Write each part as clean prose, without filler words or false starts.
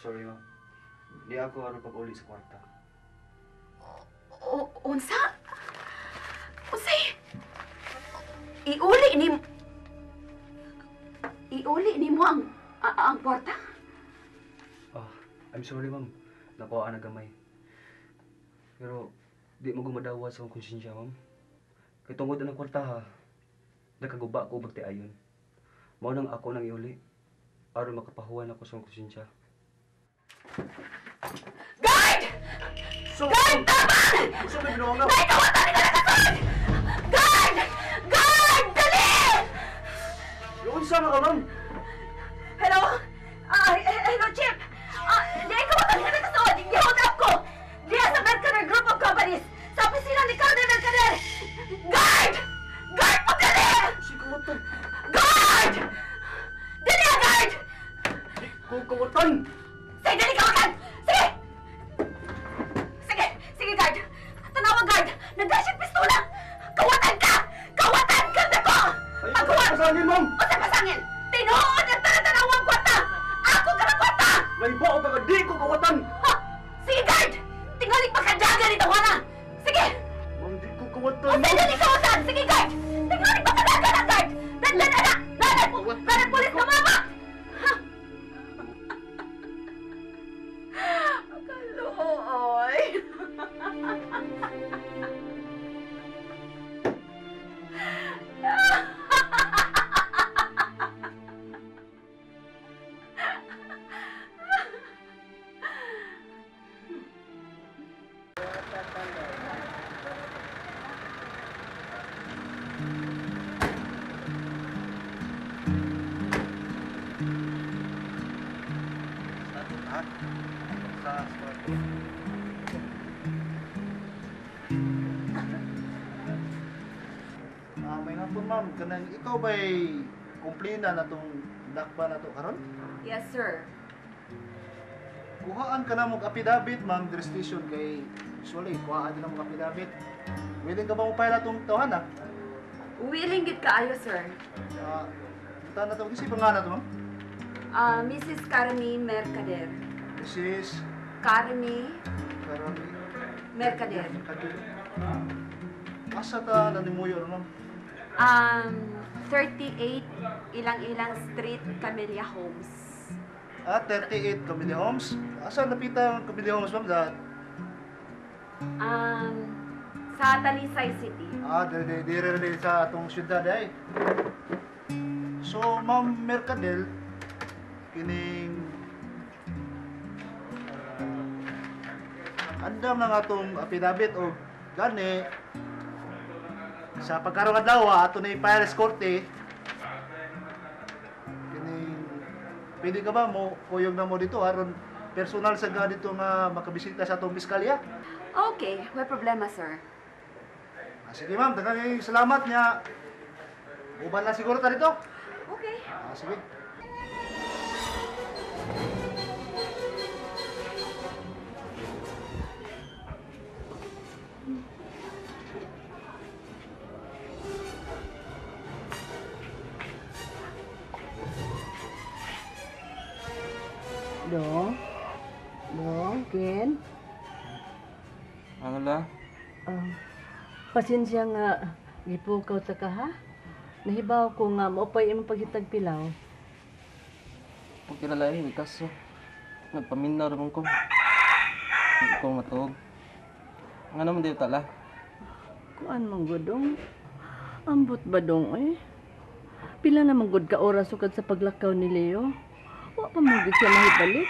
Sorry, ma'am. Di ako aron pag-uli sa kwarta. O, unsa? Unsay? Iuli ni Iuli ni mo ang kwarta? Ah, I'm sorry, ma'am. Nakuha na gamay. Pero di mo gumadawa sa akong konsensya, ma'am. Kay tungod ang kwarta ha, nakaguba ko bagti ayon. Mao nang ako nang iuli aron makapahuwan ako sa akong konsensya. Guard! So, Guard, tabang! So, may binuang na. Naikawatan ka nakasunod! Guard! Guard! Dali! Unsa man ka, ma'am? Hello? Hello, Chip! Naikawatan ka nakasunod! Gi-hold up ko! Diya sa Mercader Group of Companies! Sa opisina ni Carmen Mercader! Guard! Guard, pagdali! Si kawatan. Guard! Dali, guard! Di ko kawatan. Sige, dali kawatan! Sige! Sige! Sige, guard! Tanawa, guard! Nagdala siyang pistola! Kawatan ka! Kawatan ka na ko! Ay, Paghuwan! pasangin, ma'am! Unsay pasangin! Tinuod ang tanan-tanawang kwarta! Ako ka ng kwarta! Nahibaw ka nga di ko kawatan! Ha! Sige, guard! Tingali pagkadagan ito, wala! Sige! Ma'am, di ko kawatan, Unsay dali kawatan! Sige, guard! Tingali pagkadagan na, guard! Dandan, anak! Nanay, nanay, pulis ka, mama! Ha? Kaluoy! May hapon, ma'am, kanang ikaw ba'y kumplina na tong nakba na to karon? Yes, sir. Kuhaan ka na mong affidavit, ma'am, diri station kay usually kuhaan din na mong affidavit. Willing ka ba mo file atong tawhan, ha? Willing gid kaayo, sir. Buta na to, kasi pangalan to, ma'am? Mrs. Carmi Mercader. Mrs. Carmi Carmi Mercader. Mercader. Asa ta nanimuyo ron, ma'am? 38 Ilang-Ilang Street, Camellia Homes. 38 Camellia Homes. Asa napita ang Camellia Homes, ma'am? Sa Sa Talisay City. Dire sa atong syudad ay. So, Ma'am Mercadel, kining andam na nga atong affidavit o gani sa pagkarong adlaw ato na i-file sa korte. Kining pwede ka ba mo kuyog na mo dito aron personal sa ga dito nga makabisita sa atong piskalya? Okay, may problema, sir. Sige ma'am, daghang salamat niya. Uban na siguro ta dito. Okay. Sige. Dong? Dong, Ken? Ano la? Pasensya nga, gipukaw ta ka ha? Nahibaw ko nga, maupay imong paghitag pilaw. Pag kinalahi, may kaso. Nagpaminaw naman ko. Hindi ko matuog. Nga naman di tala. Kuan man gudong. Ambot ba dong eh? Pila na man gud ka oras sukad sa paglakaw ni Leo? Wa pa man gud siya mahibalik.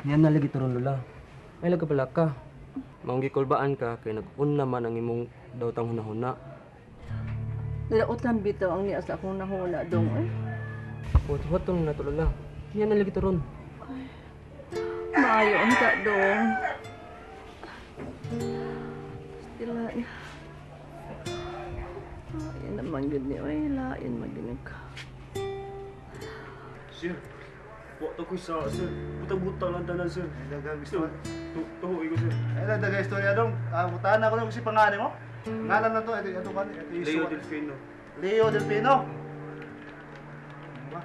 Niyan na lagi turon, Lola. May laga pala ka. Maong gikulbaan ka kay nag-una man ang imong dawtang hunahuna. Nilautan bitaw ang niya sa akong nahuna dong eh. Huwat-huwat na to, Lola. Niyan na lagi turon. Maayo unta dong. Stila. Ay, naman gud ni oy, lain man gud ka. Sir, wa to ko sa sir. Butang-butang lang tanan, sir. Ay, daghang istorya. Tuhoy ko, sir. Ay, daghang istorya dong. Mutahan ako lang kasi pangalan mo. Ngalan na to, ito, ito, ito, ito, Leo Delfino. Leo Delfino. Ano ba?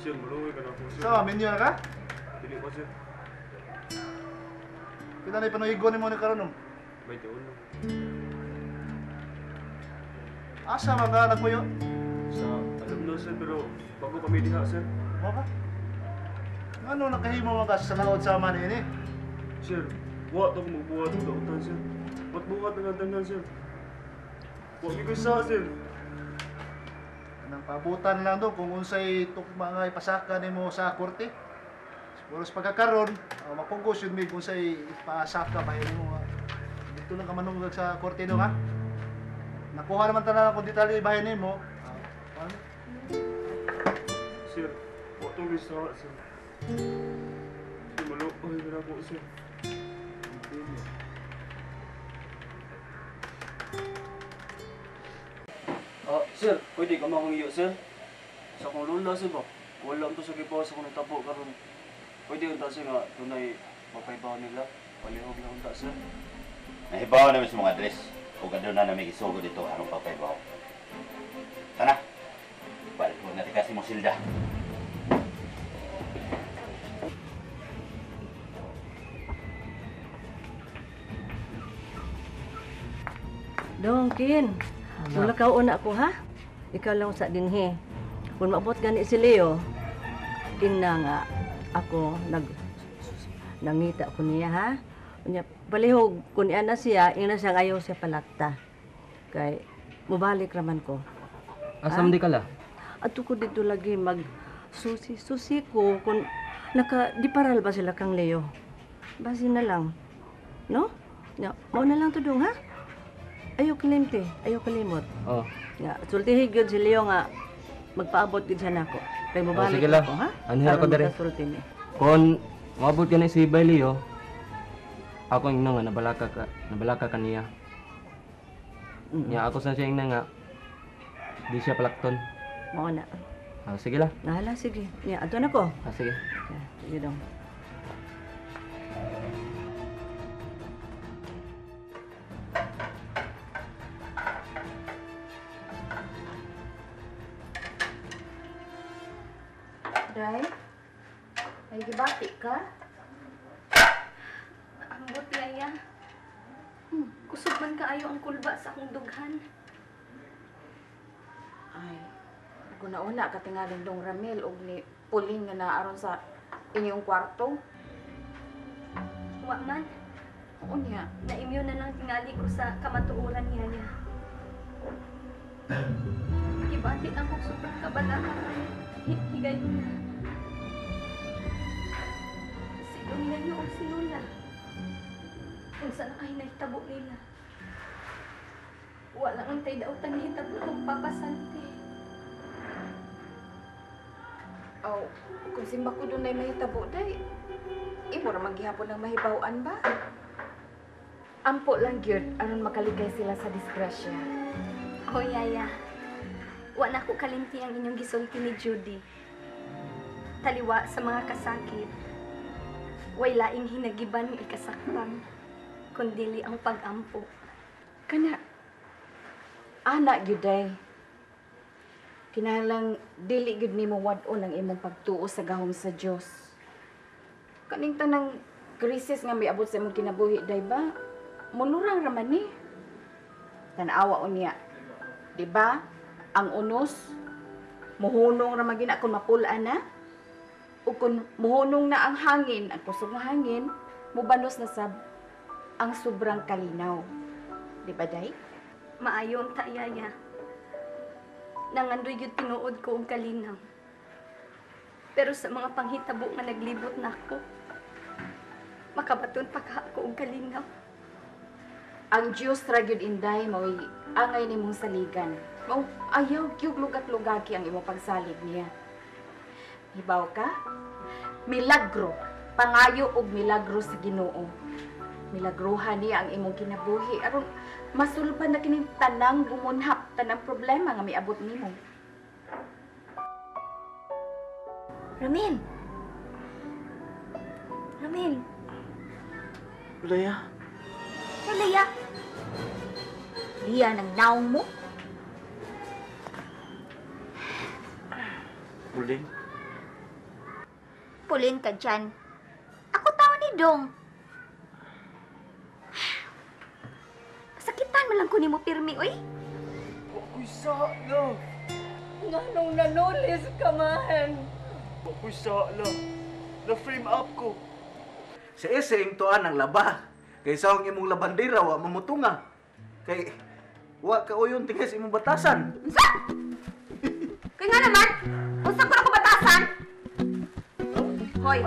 Sir, maluoy ka na ako, sir. Sa minyo na ka? Dili pa, sir. Pila na ipanuhigo nimo ni karon? 21. Asa man ka nagpuyo? Sa alam na, sir, pero bago kami diha, sir. Mo ka? Ano nakahimo man ka sa laod sa man ini? Sir, wa to ko magbuhat og dautan, sir. Ba't buhat na tanan, sir? Wa mi sa, sir. Anang pabutan lang do kung unsay tukma nga ipasaka nimo sa korte. Siguro sa pagkakaron, mapugos yun mi kung unsay ipasaka ba nimo. Dito lang ka manungag sa korte do, ha? Nakuha naman tanan akong detalye bahay nimo. Ano? Sir, wa to sa, sir. Sir, maluoy ka na po, sir. Sir, pwede ka makong iyo, sir? Sa akong lola, sir ba? Wala to sa gibaw sa akong nagtapo karon. Pwede unta, sir, nga dunay mapaibaw nila. Palihog lang unta, sir. Nahibaw namin sa mga address. Kung aduna na may isugo dito, anong papaibaw. Tara, balik mo natin kasi mo silda. Dong, Kin. Wala ka una ko, ha? Ikaw lang sa dinhi. Kung maabot gani si Leo, ingna nga ako nangita ko niya, ha? Unya, palihog kun iya na siya, ingna siya ayaw siya palakta. Kay mubalik raman ko. Asa man di kala? Adto ko dito lagi mag susi ko kung naka diparal ba sila kang Leo. Basi na lang. No? Ya, mao na lang to dong, ha? Ayaw kalimti, ayaw kalimot. Oh. Ya, sultihi gyud si Leo nga magpaabot gyud siya nako. Kay mobalik sige lang. ako, ha? Anhira ko dere. Makasulti ni. Kon moabot gani si Bay Leo, ako ingno nga nabalaka ka niya. Nya ako sa siya ingna nga di siya palakton. Mao na. Ah, sige lang. Nahala, sige. Nya, adto na ko. Ah, sige. Ya, sige dong. Day, may gibati ka? Ambot, Yaya. Kusog man kaayo ang kulba sa akong dughan. Ay, guna-una ka tingaling dong Ramil og ni Pauline nga naaron sa inyong kwarto. Wa man. Oo niya. Na-immune na lang tingali ko sa kamatuoran, Yaya. Gibati lang kong sobrang kabalakan. Higayon na. Si Domingo o si Lola. Unsa na kay nahitabo nila. Wala ang tay dautan nahitabo kong papasante. Aw, kung simba ko dunay mahitabo day, imo ra maghihapon ang mahibaw-an ba? Ampo lang gyud aron makalikay sila sa disgrasya. Oh, Yaya. Wa na ko kalimti ang inyong gisulti ni Judy. Taliwa sa mga kasakit, way laing hinagiban ng ikasakpan, kundili ang pag-ampo. Kana, ana gyud day. Kinahanglang dili gyud nimo wad-on ang imong pagtuo sa gahom sa Dios. Kaning tanang krisis nga miabot sa imong kinabuhi day ba? Mulurang ra man ni. Tan-awa unya. Di ba? Ang unos muhunong ra man gina kun mapul-an na. O kung muhunong na ang hangin, ang kusog nga hangin, mubalos na sab ang sobrang kalinaw. Di ba, Day? Maayo ang taiyaya. Nangandoy gyud tinuod ko og kalinaw. Pero sa mga panghitabo nga naglibot nako, makabaton pa ka ako og kalinaw. Ang Dios ra gyud Inday mao'y angay nimong saligan. Mao ayaw gyud lugat-lugaki ang imong pagsalig niya. Hibaw ka? Milagro, pangayo og milagro sa Ginoo. Milagruhan niya ang imong kinabuhi aron masulban na kining tanang gumunhap, tanang problema nga miabot nimo. Ramil! Ramil! Leia? Leia! Leia, nang naong mo? Uling? Pulin ka dyan. Ako tao ni Dong. Sakitan man lang ko nimo pirmi, oy. Ako'y sala. Nganong nanulis ka man? Ako'y sala. Na-frame up ko. Sa eseng tuan ang laba. Kay sa akong imong labandera wa mamutunga. Kay wa ka uyon tingay sa imong batasan. Unsa? Kay nga naman, unsa ko na ko batasan? Hoy.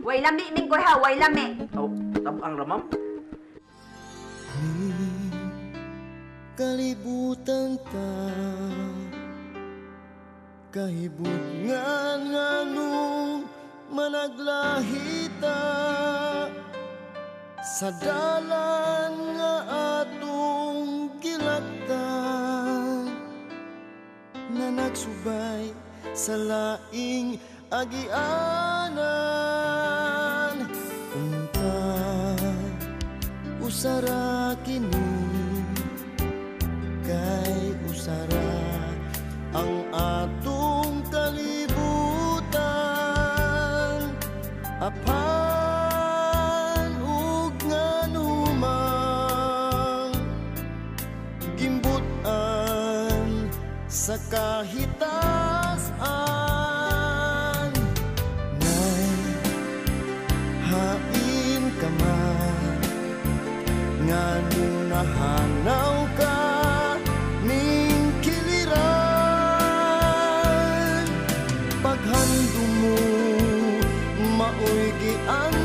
Way lami ning ko ha, way lami. Aw, tabang ra ma'am. Kalibutan ta kahibutngan nganong managlahita sa dalan nga atong gilaktan na nagsubay sa laing agianan. Unta usara kini kay usara ang atong kalibutan, apan ug nganumang gimbutan sa kahitasan. Nay, hain ka man nganong nahanaw ka ning kiliran, paghandom mo maoy giantuman.